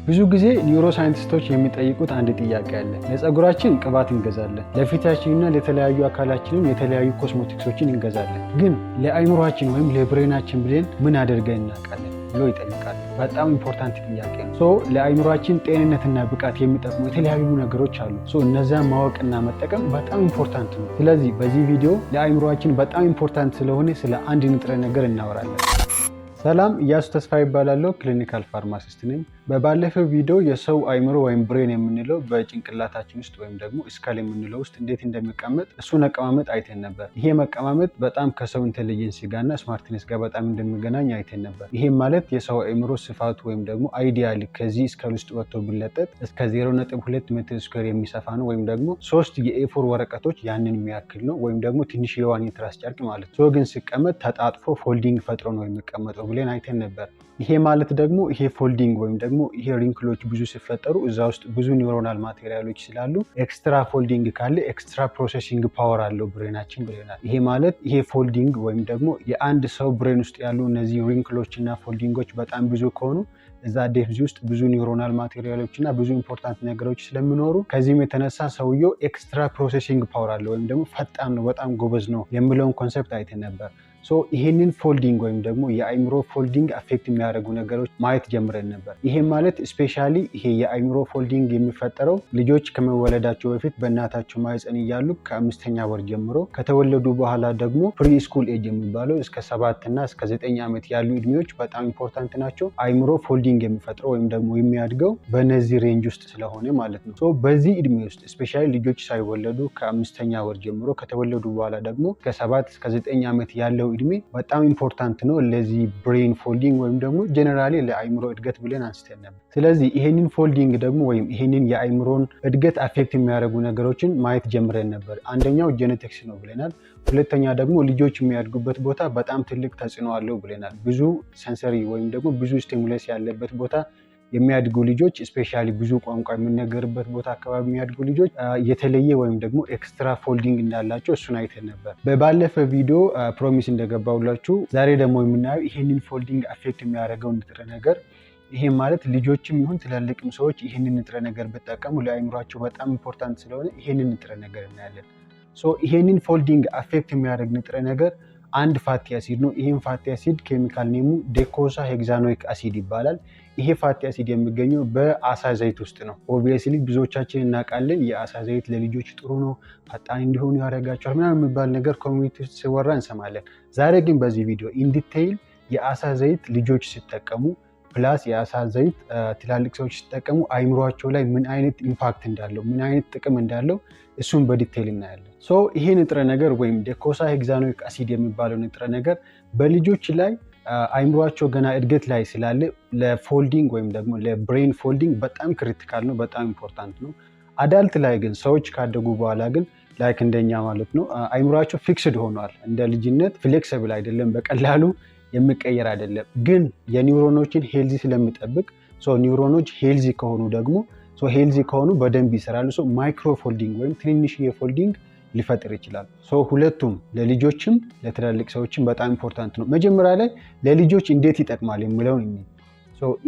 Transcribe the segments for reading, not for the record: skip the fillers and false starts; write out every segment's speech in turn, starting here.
ብዙ ጊዜ neuroscientist ኦች የሚጠይቁት አንድ ጥያቄ አለ። ለፀጉራችን ቅባት እንገዛለን፣ ለፊታችንና ለተለያዩ አካላችንም የተለያዩ ኮስሞቲክሶችን እንገዛለን። ግን ለአይምሯችን ወይም ለ brain ኣችን ብለን ምን አድርገን እናውቃለን ብሎ ይጠይቃሉ። በጣም important ጥያቄ ነው። So ለአይምሯችን ጤንነትና ብቃት የሚጠቅሙ የተለያዩ ነገሮች አሉ። So እነዚያን ማወቅና መጠቀም በጣም important ነው። ስለዚህ በዚህ ቪዲዮ ለአይምሯችን በጣም important ስለሆነ ስለ አንድ ንጥረ ነገር እናወራለን። ሰላም፣ እያሱ ተስፋ ይባላለሁ። Clinical pharmacist ነኝ። በባለፈው ቪዲዮ የሰው አይምሮ ወይም brain የምንለው በጭንቅላታችን ውስጥ ወይም ደግሞ skull የምንለው ውስጥ እንዴት እንደሚቀመጥ እሱን አቀማመጥ አይተን ነበር። ይሄ መቀማመጥ በጣም ከሰው intelligence ጋርና smartness ጋር በጣም እንደሚገናኝ አይተን ነበር። ይሄ ማለት የሰው አይምሮ ስፋቱ ወይም ደግሞ ideally ከዚህ skull ውስጥ ወጥቶ ቢለጠጥ እስከ 0.2 ሜትር square የሚሰፋ ነው፣ ወይም ደግሞ ሶስት የ A4 ወረቀቶች ያንን የሚያክል ነው፣ ወይም ደግሞ ትንሽ የዋን የትራስ ጨርቅ ማለት ነው። ግን ሲቀመጥ ተጣጥፎ folding ፈጥሮ ነው የሚቀመጠው ብለን አይተን ነበር። ይሄ ማለት ደግሞ ይሄ folding ወይም ደግሞ ይሄ wrinkle ኦች ብዙ ሲፈጠሩ እዛ ውስጥ ብዙ neuronal material ኦች ስላሉ extra folding ካለ extra processing power አለው brain ኣችን ብለናል። ይሄ ማለት ይሄ folding ወይም ደግሞ የአንድ ሰው brain ውስጥ ያሉ እነዚህ wrinkle ኦች እና folding ኦች በጣም ብዙ ከሆኑ እዛ depth ውስጥ ብዙ neuronal material ኦች እና ብዙ important ነገሮች ስለሚኖሩ ከዚህም የተነሳ ሰውየው extra processing power አለው ወይም ደግሞ ፈጣን ነው፣ በጣም ጎበዝ ነው የሚለውን concept አይተን ነበር። So ይሄንን folding ወይም ደግሞ የአይምሮ folding affect የሚያደርጉ ነገሮች ማየት ጀምረን ነበር። ይሄ ማለት especially ይሄ የአይምሮ folding የሚፈጠረው ልጆች ከመወለዳቸው በፊት በእናታቸው ማህፀን እያሉ ከ5ኛ ወር ጀምሮ፣ ከተወለዱ በኋላ ደግሞ preschool age የሚባለው እስከ 7 እና እስከ 9 ዓመት ያሉ እድሜዎች በጣም important ናቸው። አይምሮ folding የሚፈጥረው ወይም ደግሞ የሚያድገው በእነዚህ range ውስጥ ስለሆነ ማለት ነው። So በዚህ እድሜ ውስጥ especially ልጆች ሳይወለዱ ከ5ኛ ወር ጀምሮ፣ ከተወለዱ በኋላ ደግሞ ከ7 እስከ 9 ዓመት ያለው እድሜ በጣም important ነው ለዚህ brain folding ወይም ደግሞ generally ለአይምሮ እድገት ብለን አንስተን ነበር። ስለዚህ ይሄንን folding ደግሞ ወይም ይሄንን የአይምሮን እድገት affect የሚያደርጉ ነገሮችን ማየት ጀምረን ነበር። አንደኛው genetics ነው ብለናል። ሁለተኛ ደግሞ ልጆች የሚያድጉበት ቦታ በጣም ትልቅ ተጽዕኖ አለው ብለናል። ብዙ sensory ወይም ደግሞ ብዙ stimulus ያለበት ቦታ የሚያድጉ ልጆች፣ especially ብዙ ቋንቋ የሚነገርበት ቦታ አካባቢ የሚያድጉ ልጆች የተለየ ወይም ደግሞ extra folding እንዳላቸው እሱን አይተን ነበር። በባለፈ ቪዲዮ promise እንደገባሁላችሁ ዛሬ ደግሞ የምናየው ይሄንን folding affect የሚያደርገው ንጥረ ነገር፣ ይሄ ማለት ልጆችም ይሁን ትላልቅም ሰዎች ይህንን ንጥረ ነገር ቢጠቀሙ ለአእምሯቸው በጣም important ስለሆነ ይሄንን ንጥረ ነገር እናያለን። So ይሄንን folding affect የሚያደርግ ንጥረ ነገር አንድ fatty acid ነው። ይህም fatty acid chemical name ኡ docosahexaenoic acid ይባላል። ይሄ fatty acid የሚገኘው በአሳ ዘይት ውስጥ ነው። Obviously ብዙዎቻችን እናውቃለን። የአሳ ዘይት ለልጆች ጥሩ ነው፣ ፈጣን እንዲሆኑ ያደርጋቸዋል ምናምን የሚባል ነገር community ውስጥ ሲወራ እንሰማለን። ዛሬ ግን በዚህ ቪዲዮ in detail የአሳ ዘይት ልጆች ሲጠቀሙ plus የአሳ ዘይት ትላልቅ ሰዎች ሲጠቀሙ አይምሯቸው ላይ ምን አይነት impact እንዳለው፣ ምን አይነት ጥቅም እንዳለው እሱን በ detail እናያለን። So ይሄ ንጥረ ነገር ወይም docosahexaenoic acid የሚባለው ንጥረ ነገር በልጆች ላይ አይምሯቸው ገና እድገት ላይ ስላለ ለ folding ወይም ደግሞ ለ brain folding በጣም critical ነው፣ በጣም important ነው። Adult ላይ ግን፣ ሰዎች ካደጉ በኋላ ግን like እንደኛ ማለት ነው፣ አይምሯቸው fixed ሆኗል። እንደ ልጅነት flexible አይደለም፣ በቀላሉ የሚቀየር አይደለም። ግን የ neuron ኦችን healthy ስለሚጠብቅ፣ neuron ኦች healthy ከሆኑ ደግሞ healthy ከሆኑ በደንብ ይሰራሉ። Micro folding ወይም ትንንሽ የ folding ሊፈጥር ይችላል። ሁለቱም ለልጆችም ለትላልቅ ሰዎችም በጣም important ነው። መጀመሪያ ላይ ለልጆች እንዴት ይጠቅማል የሚለውን እኒ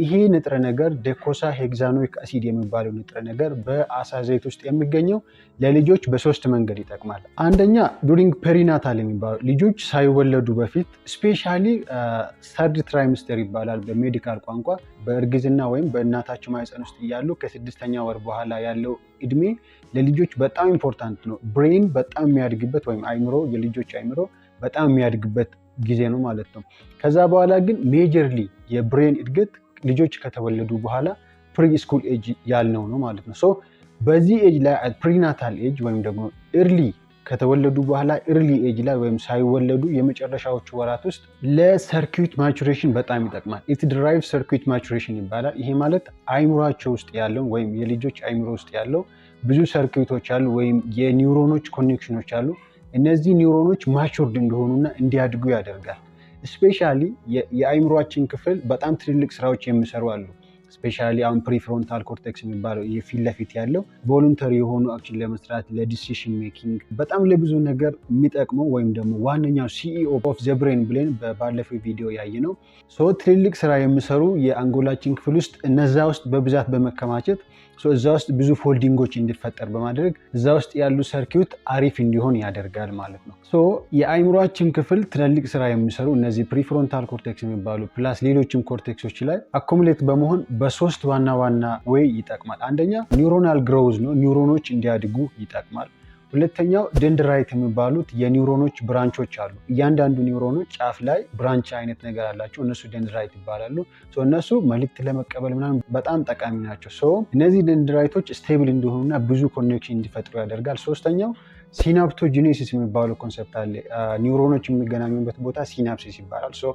ይሄ ንጥረ ነገር docosahexaenoic acid የሚባለው ንጥረ ነገር በአሳ ዘይት ውስጥ የሚገኘው ለልጆች በሶስት መንገድ ይጠቅማል። አንደኛ during prenatal የሚባለው ልጆች ሳይወለዱ በፊት፣ especially third trimester ይባላል በ medical ቋንቋ፣ በእርግዝና ወይም በእናታቸው ማህፀን ውስጥ እያሉ ከ6ኛ ወር በኋላ ያለው እድሜ ለልጆች በጣም important ነው። Brain በጣም የሚያድግበት ወይም አይምሮ፣ የልጆች አይምሮ በጣም የሚያድግበት ጊዜ ነው ማለት ነው። ከዛ በኋላ ግን majorly የ brain እድገት ልጆች ከተወለዱ በኋላ preschool age ያልነው ነው ማለት ነው። So በዚህ age ላይ prenatal age ወይም ደግሞ early ከተወለዱ በኋላ early age ላይ ወይም ሳይወለዱ የመጨረሻዎቹ ወራት ውስጥ ለ circuit maturation በጣም ይጠቅማል። It drive circuit maturation ይባላል። ይሄ ማለት አይምሯቸው ውስጥ ያለው ወይም የልጆች አይምሮ ውስጥ ያለው ብዙ circuit ኦች አሉ ወይም የ neuron ኦች connection ኦች አሉ። እነዚህ neuron ኦች matured እንዲሆኑና እንዲያድጉ ያደርጋል። Especially የአይምሯችን ክፍል በጣም ትልልቅ ስራዎች የሚሰሩ አሉ። Especially Specially አሁን prefrontal cortex የሚባለው የፊት ለፊት ያለው voluntary የሆኑ action ለመስራት፣ ለ decision making፣ በጣም ለብዙ ነገር የሚጠቅመው ወይም ደግሞ ዋነኛው CEO of the brain ብለን ባለፈው ቪዲዮ ያየነው። So ትልልቅ ስራ የሚሰሩ የአንጎላችን ክፍል ውስጥ እነዛ ውስጥ በብዛት በመከማቸት እዛ ውስጥ ብዙ folding ኦች እንዲፈጠር በማድረግ እዛ ውስጥ ያሉ circuit አሪፍ እንዲሆን ያደርጋል ማለት ነው። So የአይምሯችን ክፍል ትላልቅ ስራ የሚሰሩ እነዚህ prefrontal cortex የሚባሉ plus ሌሎችም cortex ኦች ላይ accumulate በመሆን በሶስት ዋና ዋና way ይጠቅማል። አንደኛ neuronal growth ነው፣ ኒውሮኖች እንዲያድጉ ይጠቅማል። ሁለተኛው dendrite የሚባሉት የ neuron ኦች branch ኦች አሉ። እያንዳንዱ ኒውሮኖች ጫፍ ላይ branch አይነት ነገር አላቸው። እነሱ dendrite ይባላሉ። እነሱ መልእክት ለመቀበል ምናምን በጣም ጠቃሚ ናቸው። So እነዚህ dendrite ኦች stable እንዲሆኑና ብዙ connection እንዲፈጥሩ ያደርጋል። ሶስተኛው synaptogenesis የሚባለው concept አለ። ኒውሮኖች የሚገናኙበት ቦታ synapsis ይባላል። So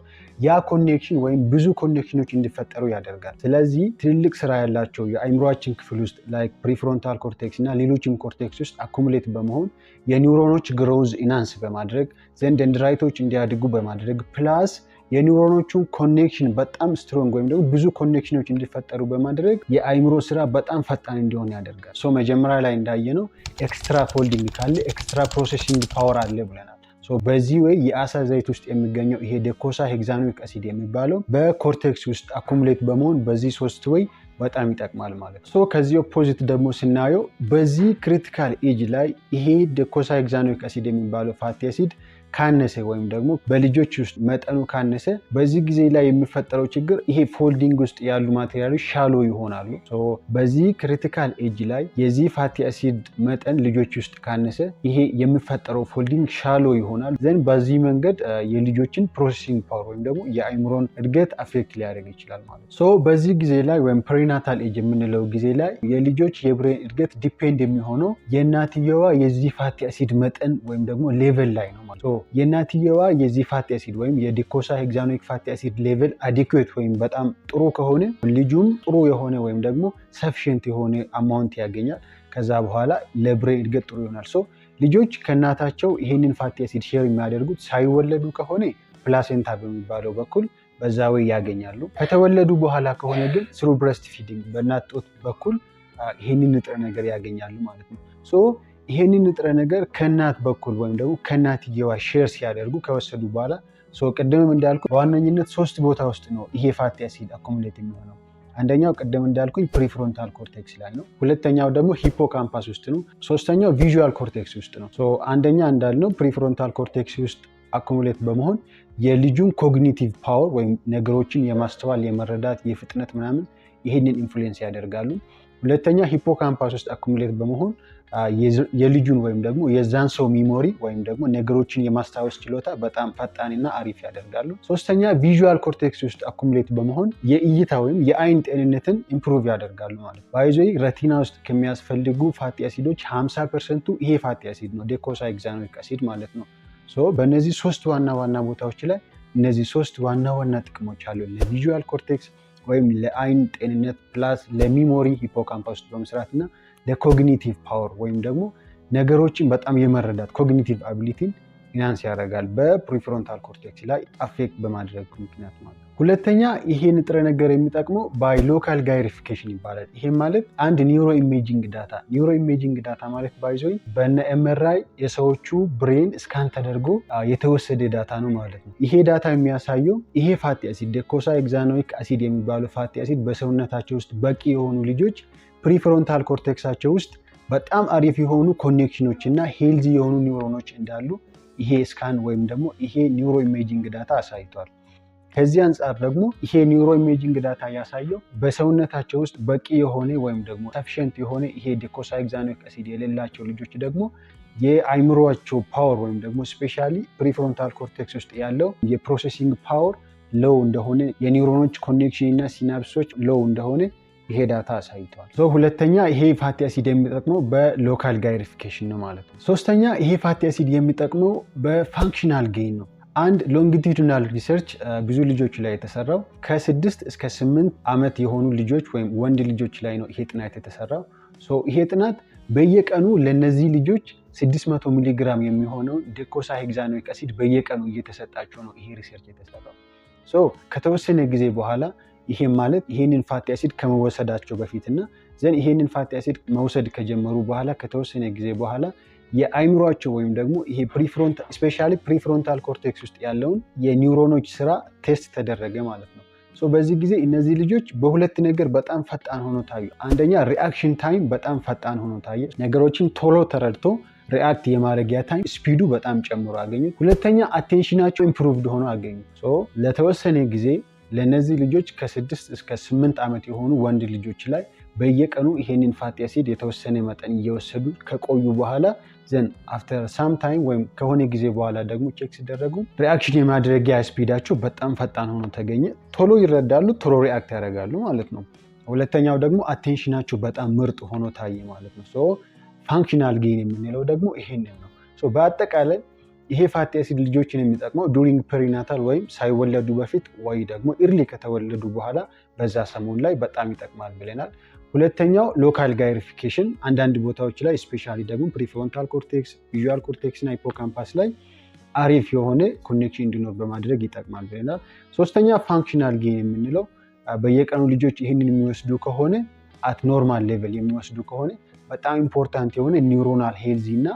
ያ connection ወይም ብዙ connection ኦች እንዲፈጠሩ ያደርጋል። ስለዚህ ትልልቅ ስራ ያላቸው የአይምሯችን ክፍል ውስጥ like prefrontal cortex እና ሌሎችም cortex ውስጥ accumulate በመሆን የ neuron ኦች growth enhance በማድረግ፣ then dendrite ኦች እንዲያድጉ በማድረግ፣ plus የ neuron ኦቹን connection በጣም strong ወይም ደግሞ ብዙ connection ኦች እንዲፈጠሩ በማድረግ የአይምሮ ስራ በጣም ፈጣን እንዲሆን ያደርጋል። So መጀመሪያ ላይ እንዳየነው extra folding ካለ extra processing power አለ ብለናል። በዚህ way የአሳ ዘይት ውስጥ የሚገኘው ይሄ docosahexaenoic acid የሚባለው በ cortex ውስጥ accumulate በመሆን በዚህ ሶስት way በጣም ይጠቅማል ማለት ነው። So ከዚህ opposite ደግሞ ስናየው በዚህ critical age ላይ ይሄ docosahexaenoic acid የሚባለው fatty acid ካነሰ ወይም ደግሞ በልጆች ውስጥ መጠኑ ካነሰ በዚህ ጊዜ ላይ የሚፈጠረው ችግር ይሄ folding ውስጥ ያሉ material ኦች shallow ይሆናሉ። በዚህ critical age ላይ የዚህ fatty acid መጠን ልጆች ውስጥ ካነሰ ይሄ የሚፈጠረው folding shallow ይሆናል። Then በዚህ መንገድ የልጆችን processing power ወይም ደግሞ የአይምሮን እድገት affect ሊያደርግ ይችላል ማለት ነው። በዚህ ጊዜ ላይ ወይም prenatal age የምንለው ጊዜ ላይ የልጆች የ brain እድገት depend የሚሆነው የእናትየዋ የዚህ fatty acid መጠን ወይም ደግሞ level ላይ ነው ማለት ነው። የእናትየዋ የዚህ fatty acid ወይም የ docosahexaenoic fatty acid level adequate ወይም በጣም ጥሩ ከሆነ ልጁም ጥሩ የሆነ ወይም ደግሞ sufficient የሆነ amount ያገኛል። ከዛ በኋላ ለ brain እድገት ጥሩ ይሆናል። So ልጆች ከእናታቸው ይሄንን fatty acid share የሚያደርጉት ሳይወለዱ ከሆነ placenta በሚባለው በኩል በዛ way ያገኛሉ። ከተወለዱ በኋላ ከሆነ ግን through breast feeding በእናት ጡት በኩል ይሄንን ንጥረ ነገር ያገኛሉ ማለት ነው። So ይሄንን ንጥረ ነገር ከእናት በኩል ወይም ደግሞ ከእናትየዋ share ሲያደርጉ ከወሰዱ በኋላ፣ ቅድምም እንዳልኩ በዋነኝነት ሶስት ቦታ ውስጥ ነው ይሄ fatty acid accumulate የሚሆነው። አንደኛው ቅድም እንዳልኩኝ prefrontal cortex ላይ ነው። ሁለተኛው ደግሞ hippocampus ውስጥ ነው። ሶስተኛው visual cortex ውስጥ ነው። አንደኛ እንዳልነው prefrontal cortex ውስጥ accumulate በመሆን የልጁን cognitive power ወይም ነገሮችን የማስተዋል፣ የመረዳት፣ የፍጥነት ምናምን ይሄንን influence ያደርጋሉ። ሁለተኛ hippocampus ውስጥ accumulate በመሆን የልጁን ወይም ደግሞ የዛን ሰው memory ወይም ደግሞ ነገሮችን የማስታወስ ችሎታ በጣም ፈጣንና አሪፍ ያደርጋሉ። ሶስተኛ visual cortex ውስጥ accumulate በመሆን የእይታ ወይም የአይን ጤንነትን improve ያደርጋሉ ማለት ነው። By the way retina ውስጥ ከሚያስፈልጉ fatty acid ኦች 50% ኡ ይሄ fatty acid ነው፣ docosahexaenoic acid ማለት ነው። በእነዚህ ሶስት ዋና ዋና ቦታዎች ላይ እነዚህ ሶስት ዋና ዋና ጥቅሞች አሉ፣ ለ visual cortex ወይም ለአይን ጤንነት plus ለ memory hippocampus ውስጥ በመስራት እና ለ cognitive power ወይም ደግሞ ነገሮችን በጣም የመረዳት cognitive ability ን enhance ያደርጋል በ prefrontal cortex ላይ affect በማድረግ ምክንያት ማለት ነው። ሁለተኛ ይሄ ንጥረ ነገር የሚጠቅመው by local gyrification ይባላል። ይሄ ማለት አንድ neuroimaging data፣ neuroimaging data ማለት by the way በነ MRI የሰዎቹ brain scan ተደርጎ የተወሰደ data ነው ማለት ነው። ይሄ data የሚያሳየው ይሄ fatty acid፣ docosahexaenoic acid የሚባለው fatty acid በሰውነታቸው ውስጥ በቂ የሆኑ ልጆች prefrontal cortex ኣቸው ውስጥ በጣም አሪፍ የሆኑ connection ኦች እና healthy የሆኑ ኒውሮኖች እንዳሉ ይሄ scan ወይም ደግሞ ይሄ neuroimaging data አሳይቷል። ከዚህ አንጻር ደግሞ ይሄ neuroimaging data ያሳየው በሰውነታቸው ውስጥ በቂ የሆነ ወይም ደግሞ sufficient የሆነ ይሄ docosahexaenoic acid የሌላቸው ልጆች ደግሞ የአይምሯቸው power ወይም ደግሞ specially prefrontal cortex ውስጥ ያለው የ processing power low እንደሆነ፣ የኒውሮኖች connection እና synapse ኦች low እንደሆነ ይሄ data አሳይተዋል። ሁለተኛ ይሄ fatty acid የሚጠቅመው በ local gyrification ነው ማለት ነው። ሶስተኛ ይሄ fatty acid የሚጠቅመው በ functional gain ነው። አንድ longitudinal research ብዙ ልጆች ላይ የተሰራው፣ ከ6 እስከ 8 ዓመት የሆኑ ልጆች ወይም ወንድ ልጆች ላይ ነው ይሄ ጥናት የተሰራው። ይሄ ጥናት በየቀኑ ለእነዚህ ልጆች 600 ሚሊግራም የሚሆነውን docosahexaenoic acid በየቀኑ እየተሰጣቸው ነው ይሄ research የተሰራው። ከተወሰነ ጊዜ በኋላ ይሄም ማለት ይሄንን fatty acid ከመወሰዳቸው በፊትና then ይሄንን fatty acid መውሰድ ከጀመሩ በኋላ ከተወሰነ ጊዜ በኋላ የአይምሯቸው ወይም ደግሞ ይሄ prefrontal specially prefrontal cortex ውስጥ ያለውን የኒውሮኖች ስራ test ተደረገ ማለት ነው። So በዚህ ጊዜ እነዚህ ልጆች በሁለት ነገር በጣም ፈጣን ሆኖ ታዩ። አንደኛ reaction time በጣም ፈጣን ሆኖ ታየ። ነገሮችን ቶሎ ተረድቶ react የማድረጊያ time speed ኡ በጣም ጨምሮ አገኙ። ሁለተኛ attention ኣቸው improved ሆኖ አገኙ። So ለተወሰነ ጊዜ ለእነዚህ ልጆች ከ6 እስከ 8 ዓመት የሆኑ ወንድ ልጆች ላይ በየቀኑ ይሄንን fatty acid የተወሰነ መጠን እየወሰዱ ከቆዩ በኋላ then after some time ወይም ከሆነ ጊዜ በኋላ ደግሞ check ሲደረጉ reaction የማድረጊያ speed ኣቸው በጣም ፈጣን ሆኖ ተገኘ። ቶሎ ይረዳሉ፣ ቶሎ react ያደርጋሉ ማለት ነው። ሁለተኛው ደግሞ attention ኣቸው በጣም ምርጥ ሆኖ ታየ ማለት ነው። So functional gain የምንለው ደግሞ ይሄንን ነው። So በአጠቃላይ ይሄ fatty acid ልጆችን የሚጠቅመው during prenatal ወይም ሳይወለዱ በፊት ወይ ደግሞ early ከተወለዱ በኋላ በዛ ሰሞን ላይ በጣም ይጠቅማል ብለናል። ሁለተኛው local gyrification አንዳንድ ቦታዎች ላይ specially ደግሞ prefrontal cortex፣ visual cortex እና hippocampus ላይ አሪፍ የሆነ connection እንዲኖር በማድረግ ይጠቅማል ብለናል። ሶስተኛ functional gain የምንለው በየቀኑ ልጆች ይህንን የሚወስዱ ከሆነ፣ at normal level የሚወስዱ ከሆነ በጣም important የሆነ neuronal healthy እና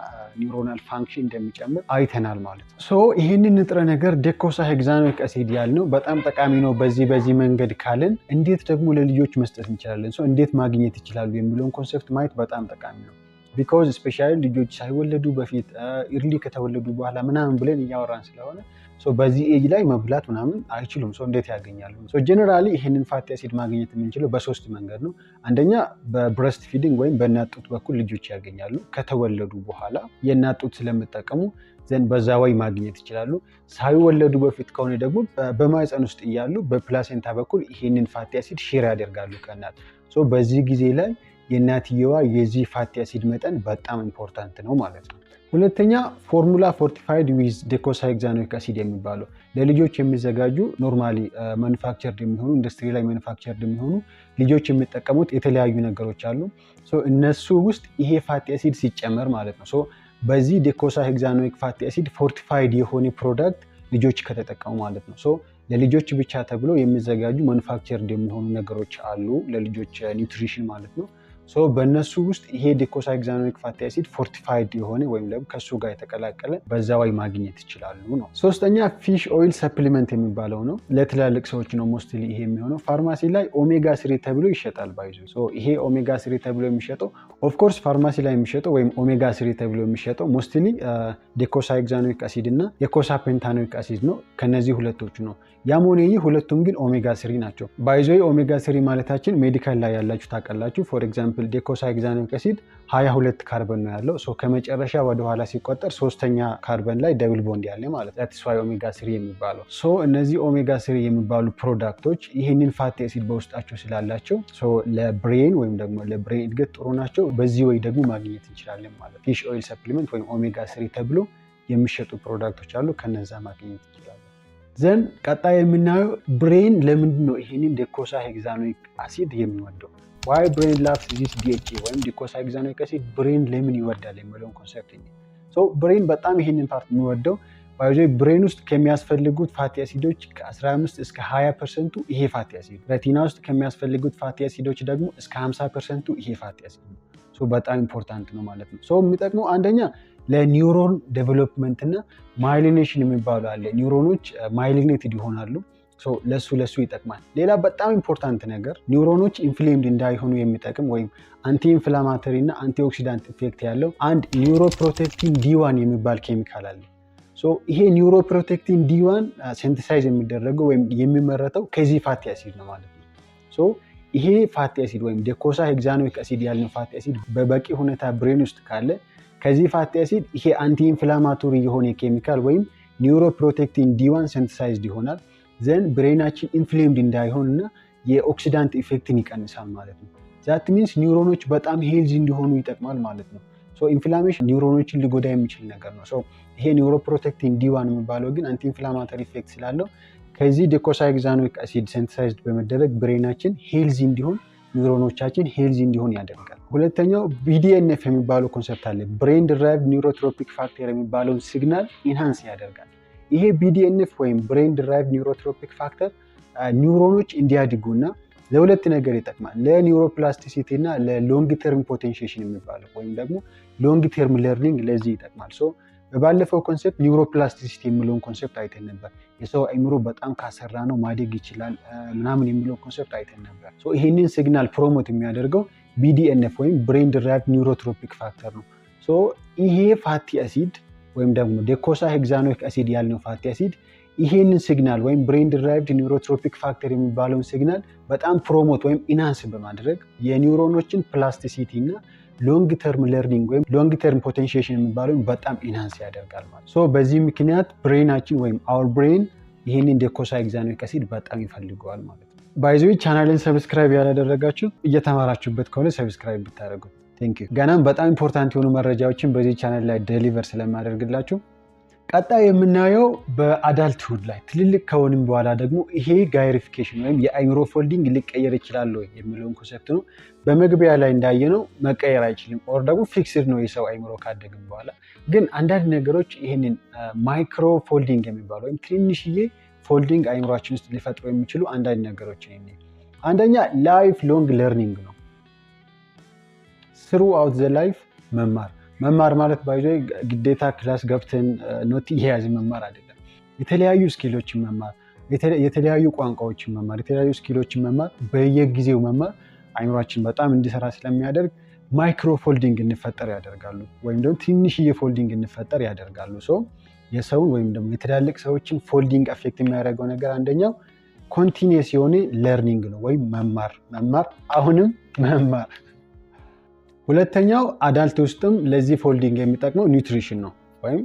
neuronal function እንደሚጨምር አይተናል ማለት ነው። So ይህንን ንጥረ ነገር docosahexaenoic acid ያልነው በጣም ጠቃሚ ነው። በዚህ በዚህ መንገድ ካልን እንዴት ደግሞ ለልጆች መስጠት እንችላለን፣ so እንዴት ማግኘት ይችላሉ የሚለውን concept ማየት በጣም ጠቃሚ ነው። Because specially ልጆች ሳይወለዱ በፊት፣ early ከተወለዱ በኋላ ምናምን ብለን እያወራን ስለሆነ በዚህ ኤጅ ላይ መብላት ምናምን አይችሉም። So እንዴት ያገኛሉ? Generally ይህንን fatty acid ማግኘት የምንችለው በሶስት መንገድ ነው። አንደኛ በ breast feeding ወይም በእናት ጡት በኩል ልጆች ያገኛሉ። ከተወለዱ በኋላ የእናት ጡት ስለሚጠቀሙ then በዛ way ማግኘት ይችላሉ። ሳይወለዱ በፊት ከሆነ ደግሞ በማህፀን ውስጥ እያሉ በ placenta በኩል ይህንን fatty acid share ያደርጋሉ ከእናት። በዚህ ጊዜ ላይ የእናትየዋ የዚህ fatty acid መጠን በጣም important ነው ማለት ነው። ሁለተኛ formula fortified with docosahexaenoic acid የሚባለው ለልጆች የሚዘጋጁ normally manufactured የሚሆኑ፣ ኢንዱስትሪ ላይ manufactured የሚሆኑ ልጆች የሚጠቀሙት የተለያዩ ነገሮች አሉ። እነሱ ውስጥ ይሄ fatty acid ሲጨመር ማለት ነው። በዚህ docosahexaenoic fatty acid fortified የሆነ product ልጆች ከተጠቀሙ ማለት ነው። ለልጆች ብቻ ተብሎ የሚዘጋጁ manufactured የሚሆኑ ነገሮች አሉ፣ ለልጆች nutrition ማለት ነው። በእነሱ ውስጥ ይሄ docosahexaenoic fatty acid fortified የሆነ ወይም ደግሞ ከእሱ ጋር የተቀላቀለ በዛ way ማግኘት ይችላሉ ነው። ሶስተኛ fish oil supplement የሚባለው ነው። ለትላልቅ ሰዎች ነው mostly ይሄ የሚሆነው። ፋርማሲ ላይ ኦሜጋ 3 ተብሎ ይሸጣል። By the way ይሄ ኦሜጋ 3 ተብሎ የሚሸጠው፣ of course ፋርማሲ ላይ የሚሸጠው ወይም ኦሜጋ 3 ተብሎ የሚሸጠው mostly docosahexaenoic acid እና eicosapentaenoic acid ነው። ከነዚህ ሁለቶቹ ነው። ያም ሆነ ይህ ሁለቱም ግን ኦሜጋ 3 ናቸው። By the way omega 3 ማለታችን medical ላይ ያላችሁ ታውቃላችሁ። For example docosahexaenoic acid 22 ካርበን ነው ያለው። ከመጨረሻ ወደኋላ ሲቆጠር ሶስተኛ ካርበን ላይ double bond ያለ ማለት፣ that's why omega 3 የሚባለው። So እነዚህ ኦሜጋ 3 የሚባሉ product ኦች ይህንን fatty acid በውስጣቸው ስላላቸው ለ brain ወይም ደግሞ ለ brain እድገት ጥሩ ናቸው። በዚህ way ደግሞ ማግኘት እንችላለን ማለት fish oil supplement ወይም ኦሜጋ 3 ተብሎ የሚሸጡ product ኦች አሉ። ከነዛ ማግኘት እንችላለን። Then ቀጣይ የምናየው brain ለምንድን ነው ይህንን docosahexaenoic acid የሚወደው? Why brain loves this DHA ወይም docosahexaenoic acid brain ለምን ይወዳል የሚለውን concept። Brain በጣም ይህንን part የሚወደው፣ by the way brain ውስጥ ከሚያስፈልጉት fatty acid ኦች ከ15 እስከ 20% ኡ ይሄ fatty acid፣ retina ውስጥ ከሚያስፈልጉት fatty acid ኦች ደግሞ እስከ 50% ኡ ይሄ fatty acid ነው። በጣም important ነው ማለት ነው። የሚጠቅመው አንደኛ ለ neuron development እና myelination የሚባሉ አለ። Neuron ኦች myelinated ይሆናሉ። ለሱ ለሱ ይጠቅማል። ሌላ በጣም important ነገር neuron ኦች inflamed እንዳይሆኑ የሚጠቅም ወይም anti inflammatory እና antioxidant effect ያለው አንድ neuroprotectin D1 የሚባል ኬሚካል አለ። ይሄ neuroprotectin D1 synthesize የሚደረገው ወይም የሚመረተው ከዚህ fatty acid ነው ማለት ነው። ይሄ fatty acid ወይም docosahexaenoic acid ያልነው fatty acid በበቂ ሁኔታ brain ውስጥ ካለ ከዚህ fatty acid ይሄ anti inflammatory የሆነ ኬሚካል ወይም neuroprotectin D1 synthesized ይሆናል። Then brain ኣችን inflamed እንዳይሆን እና የ oxidant effect ን ይቀንሳል ማለት ነው። That means neuron ኦች በጣም healthy እንዲሆኑ ይጠቅማል ማለት ነው። Inflammation neuron ኦችን ሊጎዳ የሚችል ነገር ነው። ይሄ neuroprotectin D1 የሚባለው ግን anti inflammatory effect ስላለው ከዚህ docosahexaenoic acid synthesized በመደረግ brain ኣችን healthy እንዲሆን፣ neuron ኦቻችን healthy እንዲሆን ያደርጋል። ሁለተኛው BDNF የሚባለው concept አለ። Brain derived neurotrophic factor የሚባለውን signal enhance ያደርጋል። ይሄ BDNF ወይም brain derived neurotrophic factor ኒውሮኖች እንዲያድጉና ለሁለት ነገር ይጠቅማል። ለ neuroplasticity እና ለ long term potentiation የሚባለው ወይም ደግሞ long term learning ለዚህ ይጠቅማል። So በባለፈው concept neuroplasticity የሚለውን concept አይተን ነበር። የሰው አእምሮ በጣም ካሰራነው ማደግ ይችላል ምናምን የሚለውን concept አይተን ነበር። So ይሄንን signal promote የሚያደርገው BDNF ወይም brain derived neurotrophic factor ነው። So ይሄ fatty acid ወይም ደግሞ docosahexaenoic acid ያልነው fatty acid ይሄንን signal ወይም brain derived neurotrophic factor የሚባለውን signal በጣም promote ወይም enhance በማድረግ የ neuron ኦችን plasticity እና long term learning ወይም long term potentiation የሚባለውን በጣም enhance ያደርጋል ማለት። So በዚህ ምክንያት brain ኣችን ወይም our brain ይህንን docosahexaenoic acid በጣም ይፈልገዋል ማለት ነው። By the way፣ channel ን subscribe ያላደረጋችሁ እየተማራችሁበት ከሆነ subscribe ብታደርጉት thank you። ገናም በጣም important የሆኑ መረጃዎችን በዚህ ቻናል ላይ deliver ስለማደርግላችሁ። ቀጣይ የምናየው በ adulthood ላይ ትልልቅ ከሆንም በኋላ ደግሞ ይሄ gyrification ወይም የአይምሮ folding ሊቀየር ይችላል ወይ የሚለውን concept ነው። በመግቢያ ላይ እንዳየነው መቀየር አይችልም፣ or ደግሞ fixed ነው የሰው አይምሮ ካደግም በኋላ። ግን አንዳንድ ነገሮች ይህንን micro folding የሚባለው ወይም ትንሽዬ folding አይምሯችን ውስጥ ሊፈጥሩ የሚችሉ አንዳንድ ነገሮች፣ አንደኛ lifelong learning ነው። Throughout the life መማር። መማር ማለት by the way ግዴታ class ገብተን note እየያዝን መማር አይደለም። የተለያዩ skill ኦችን መማር፣ የተለያዩ ቋንቋዎችን መማር፣ የተለያዩ skill ኦችን መማር፣ በየጊዜው መማር አይምሯችን በጣም እንዲሰራ ስለሚያደርግ micro folding እንዲፈጠር ያደርጋሉ፣ ወይም ደግሞ ትንሽዬ folding እንዲፈጠር ያደርጋሉ። So የሰውን ወይም ደግሞ የትላልቅ ሰዎችን folding affect የሚያደርገው ነገር አንደኛው continuous የሆነ learning ነው፣ ወይም መማር፣ መማር፣ አሁንም መማር። ሁለተኛው adult ውስጥም ለዚህ folding የሚጠቅመው nutrition ነው፣ ወይም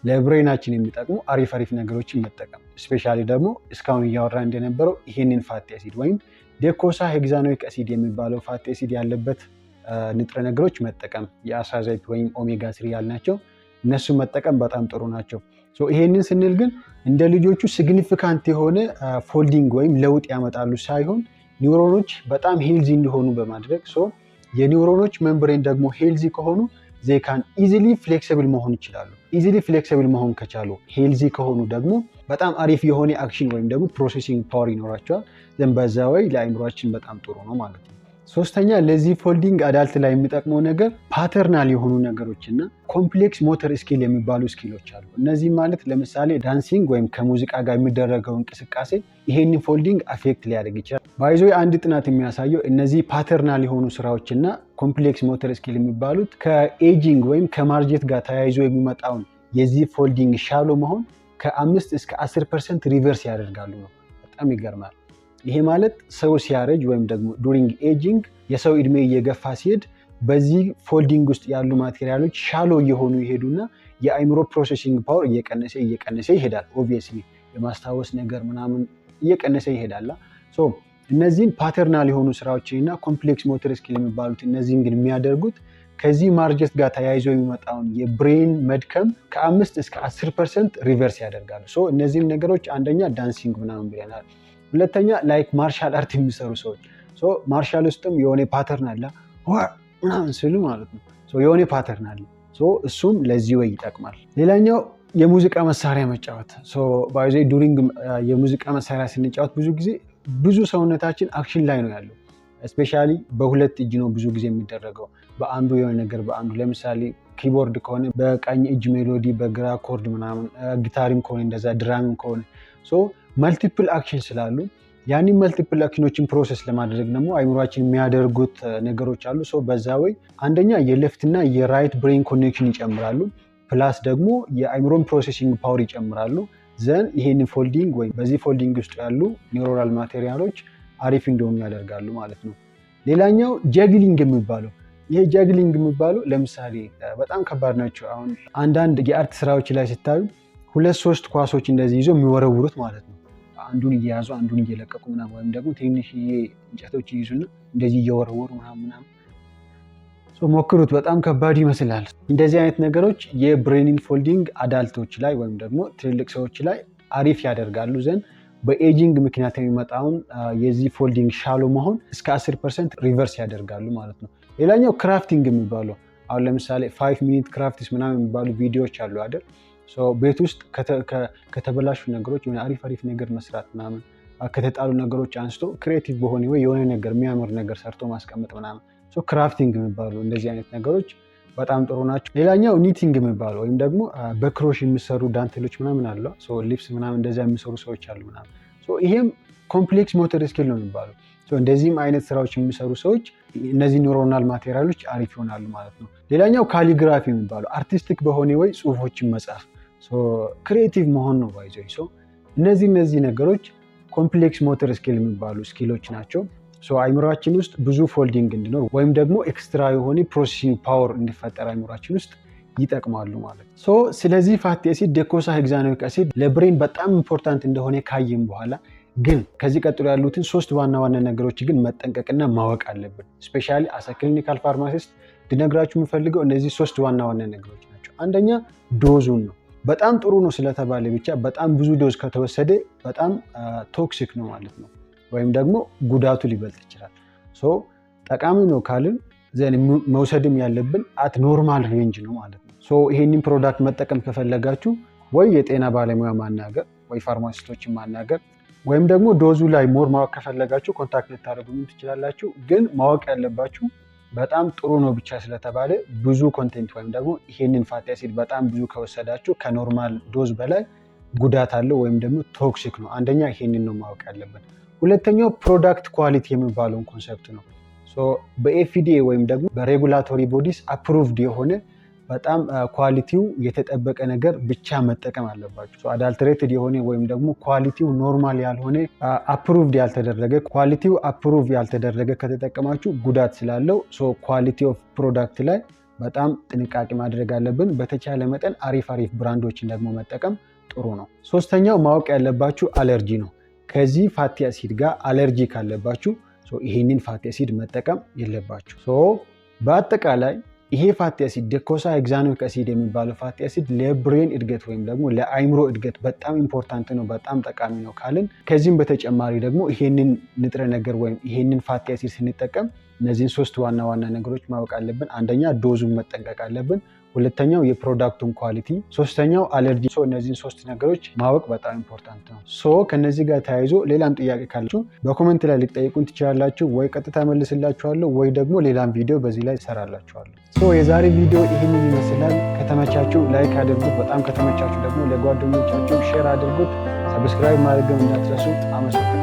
ለ brain ኣችን የሚጠቅሙ አሪፍ አሪፍ ነገሮችን መጠቀም። Especially ደግሞ እስካሁን እያወራን እንደነበረው ይሄንን fatty acid ወይም docosahexaenoic acid የሚባለው fatty acid ያለበት ንጥረ ነገሮች መጠቀም፣ የአሳ ዘይት ወይም ኦሜጋ 3 ያልናቸው እነሱ መጠቀም በጣም ጥሩ ናቸው። ይሄንን ስንል ግን እንደ ልጆቹ significant የሆነ folding ወይም ለውጥ ያመጣሉ ሳይሆን ኒውሮኖች በጣም healthy እንዲሆኑ በማድረግ፣ የ neuron ኦች membrane ደግሞ healthy ከሆኑ they can easily flexible መሆን ይችላሉ። Easily flexible መሆን ከቻሉ፣ healthy ከሆኑ ደግሞ በጣም አሪፍ የሆነ action ወይም ደግሞ processing power ይኖራቸዋል። Then በዛ way ለአይምሯችን በጣም ጥሩ ነው ማለት ነው። ሶስተኛ ለዚህ folding adult ላይ የሚጠቅመው ነገር paternal የሆኑ ነገሮች እና complex motor skill የሚባሉ skill ኦች አሉ። እነዚህ ማለት ለምሳሌ dancing ወይም ከሙዚቃ ጋር የሚደረገው እንቅስቃሴ ይሄንን folding affect ሊያደርግ ይችላል። By the way፣ አንድ ጥናት የሚያሳየው እነዚህ paternal የሆኑ ስራዎች እና complex motor skill የሚባሉት ከ aging ወይም ከማርጀት ጋር ተያይዞ የሚመጣውን የዚህ folding shallow መሆን ከ5 እስከ 10% reverse ያደርጋሉ ነው። በጣም ይገርማል። ይሄ ማለት ሰው ሲያረጅ ወይም ደግሞ during aging የሰው እድሜ እየገፋ ሲሄድ በዚህ folding ውስጥ ያሉ material ኦች shallow እየሆኑ ይሄዱና የአይምሮ processing power እየቀነሰ እየቀነሰ ይሄዳል። Obviously የማስታወስ ነገር ምናምን እየቀነሰ ይሄዳል። እነዚህን paternal የሆኑ ስራዎችን እና complex motor skill የሚባሉት እነዚህን ግን የሚያደርጉት ከዚህ ማርጀት ጋር ተያይዞ የሚመጣውን የ brain መድከም ከ5 እስከ 10% reverse ያደርጋሉ። እነዚህም ነገሮች አንደኛ dancing ምናምን ብለናል። ሁለተኛ like martial art የሚሰሩ ሰዎች፣ martial ውስጥም የሆነ pattern አለ ምናምን ስሉ ማለት ነው፣ የሆነ pattern አለ። እሱም ለዚህ way ይጠቅማል። ሌላኛው የሙዚቃ መሳሪያ መጫወት። By the way፣ during የሙዚቃ መሳሪያ ስንጫወት ብዙ ጊዜ ብዙ ሰውነታችን action ላይ ነው ያለው። Especially በሁለት እጅ ነው ብዙ ጊዜ የሚደረገው። በአንዱ የሆነ ነገር በአንዱ፣ ለምሳሌ keyboard ከሆነ በቀኝ እጅ melody፣ በግራ chord ምናምን፣ ጊታሪም ከሆነ እንደዛ፣ drum ም ከሆነ multiple action ስላሉ ያንን multiple action ኦችን process ለማድረግ ደግሞ አይምሯችን የሚያደርጉት ነገሮች አሉ። So በዛ way አንደኛ የ left እና የ right brain connection ይጨምራሉ። Plus ደግሞ የአይምሮን processing power ይጨምራሉ። Then ይሄንን folding ወይም በዚህ folding ውስጥ ያሉ neuronal material ኦች አሪፍ እንዲሆኑ ያደርጋሉ ማለት ነው። ሌላኛው juggling የሚባለው፣ ይሄ juggling የሚባለው ለምሳሌ በጣም ከባድ ናቸው። አሁን አንዳንድ የ art ስራዎች ላይ ስታዩ ሁለት ሶስት ኳሶች እንደዚህ ይዞ የሚወረውሩት ማለት ነው። አንዱን እየያዙ አንዱን እየለቀቁ ምናምን፣ ወይም ደግሞ ትንንሽዬ እንጨቶች ይይዙና እንደዚህ እየወረወሩ ምናምን ምናምን፣ ሞክሩት። በጣም ከባድ ይመስላል። እንደዚህ አይነት ነገሮች የ brain ን folding adult ኦች ላይ ወይም ደግሞ ትልልቅ ሰዎች ላይ አሪፍ ያደርጋሉ። Then በ aging ምክንያት የሚመጣውን የዚህ folding shallow መሆን እስከ 10% reverse ያደርጋሉ ማለት ነው። ሌላኛው crafting የሚባለው፣ አሁን ለምሳሌ 5 minute crafts ምናምን የሚባሉ ቪዲዮዎች አሉ አይደል? ቤት ውስጥ ከተበላሹ ነገሮች የሆነ አሪፍ አሪፍ ነገር መስራት ምናምን፣ ከተጣሉ ነገሮች አንስቶ creative በሆነ ወይ የሆነ ነገር የሚያምር ነገር ሰርቶ ማስቀመጥ ምናምን፣ crafting የሚባሉ እንደዚህ አይነት ነገሮች በጣም ጥሩ ናቸው። ሌላኛው knitting የሚባለው ወይም ደግሞ በ crochet የሚሰሩ ዳንቴሎች ምናምን አሉ። ልብስ ምናምን እንደዚያ የሚሰሩ ሰዎች አሉ ምናምን። ይሄም complex motor skill ነው የሚባለው። እንደዚህም አይነት ስራዎች የሚሰሩ ሰዎች እነዚህ neuronal material ኦች አሪፍ ይሆናሉ ማለት ነው። ሌላኛው calligraphy የሚባለው artistic በሆነ ወይ ጽሁፎችን መጻፍ፣ creative መሆን ነው by the way። እነዚህ ነገሮች complex motor skill የሚባሉ skill ኦች ናቸው። አይምሯችን ውስጥ ብዙ folding እንዲኖር ወይም ደግሞ extra የሆነ processing power እንዲፈጠር አይምሯችን ውስጥ ይጠቅማሉ ማለት ነው። ስለዚህ fatty acid docosahexaenoic acid ለ brain በጣም important እንደሆነ ካየን በኋላ ግን ከዚህ ቀጥሎ ያሉትን ሶስት ዋና ዋና ነገሮች ግን መጠንቀቅና ማወቅ አለብን። Especially as a clinical pharmacist ልነግራችሁ የምፈልገው እነዚህ ሶስት ዋና ዋና ነገሮች ናቸው። አንደኛ dose ኡን ነው። በጣም ጥሩ ነው ስለተባለ ብቻ በጣም ብዙ dose ከተወሰደ በጣም toxic ነው ማለት ነው፣ ወይም ደግሞ ጉዳቱ ሊበልጥ ይችላል። So ጠቃሚ ነው ካልን then መውሰድም ያለብን at normal range ነው ማለት ነው። So ይሄንን product መጠቀም ከፈለጋችሁ ወይ የጤና ባለሙያ ማናገር ወይ pharmacist ኦችን ማናገር ወይም ደግሞ dose ኡ ላይ more ማወቅ ከፈለጋችሁ contact ልታደርጉኝ ትችላላችሁ። ግን ማወቅ ያለባችሁ በጣም ጥሩ ነው ብቻ ስለተባለ ብዙ content ወይም ደግሞ ይሄንን fatty acid በጣም ብዙ ከወሰዳችሁ ከ normal dose በላይ ጉዳት አለው ወይም ደግሞ toxic ነው። አንደኛ ይሄንን ነው ማወቅ ያለብን። ሁለተኛው product quality የሚባለውን concept ነው። በ FDA ወይም ደግሞ በ regulatory bodies approved የሆነ በጣም quality ው የተጠበቀ ነገር ብቻ መጠቀም አለባችሁ። Adulterated የሆነ ወይም ደግሞ quality ው normal ያልሆነ፣ approved ያልተደረገ፣ quality ው approve ያልተደረገ ከተጠቀማችሁ ጉዳት ስላለው quality of product ላይ በጣም ጥንቃቄ ማድረግ አለብን። በተቻለ መጠን አሪፍ አሪፍ brand ኦችን ደግሞ መጠቀም ጥሩ ነው። ሶስተኛው ማወቅ ያለባችሁ አለርጂ ነው። ከዚህ fatty acid ጋር አለርጂ ካለባችሁ ይሄንን fatty acid መጠቀም የለባችሁም። በአጠቃላይ ይሄ fatty acid docosahexaenoic acid የሚባለው fatty acid ለ brain እድገት ወይም ደግሞ ለአይምሮ እድገት በጣም important ነው፣ በጣም ጠቃሚ ነው ካልን ከዚህም በተጨማሪ ደግሞ ይሄንን ንጥረ ነገር ወይም ይሄንን fatty acid ስንጠቀም እነዚህን ሶስት ዋና ዋና ነገሮች ማወቅ አለብን። አንደኛ dose ኡን መጠንቀቅ አለብን። ሁለተኛው የ product ኡን quality፣ ሶስተኛው አለርጂ። እነዚህን ሶስት ነገሮች ማወቅ በጣም important ነው። So ከነዚህ ጋር ተያይዞ ሌላም ጥያቄ ካላችሁ በ comment ላይ ልትጠይቁን ትችላላችሁ። ወይ ቀጥታ መልስላችኋለሁ ወይ ደግሞ ሌላም ቪዲዮ በዚህ ላይ እሰራላችኋለሁ። So የዛሬ ቪዲዮ ይህንን ይመስላል። ከተመቻችሁ like አድርጉት። በጣም ከተመቻችሁ ደግሞ ለጓደኞቻችሁ share አድርጉት። Subscribe ማድረግም እንዳትረሱ። አመሰግናለሁ።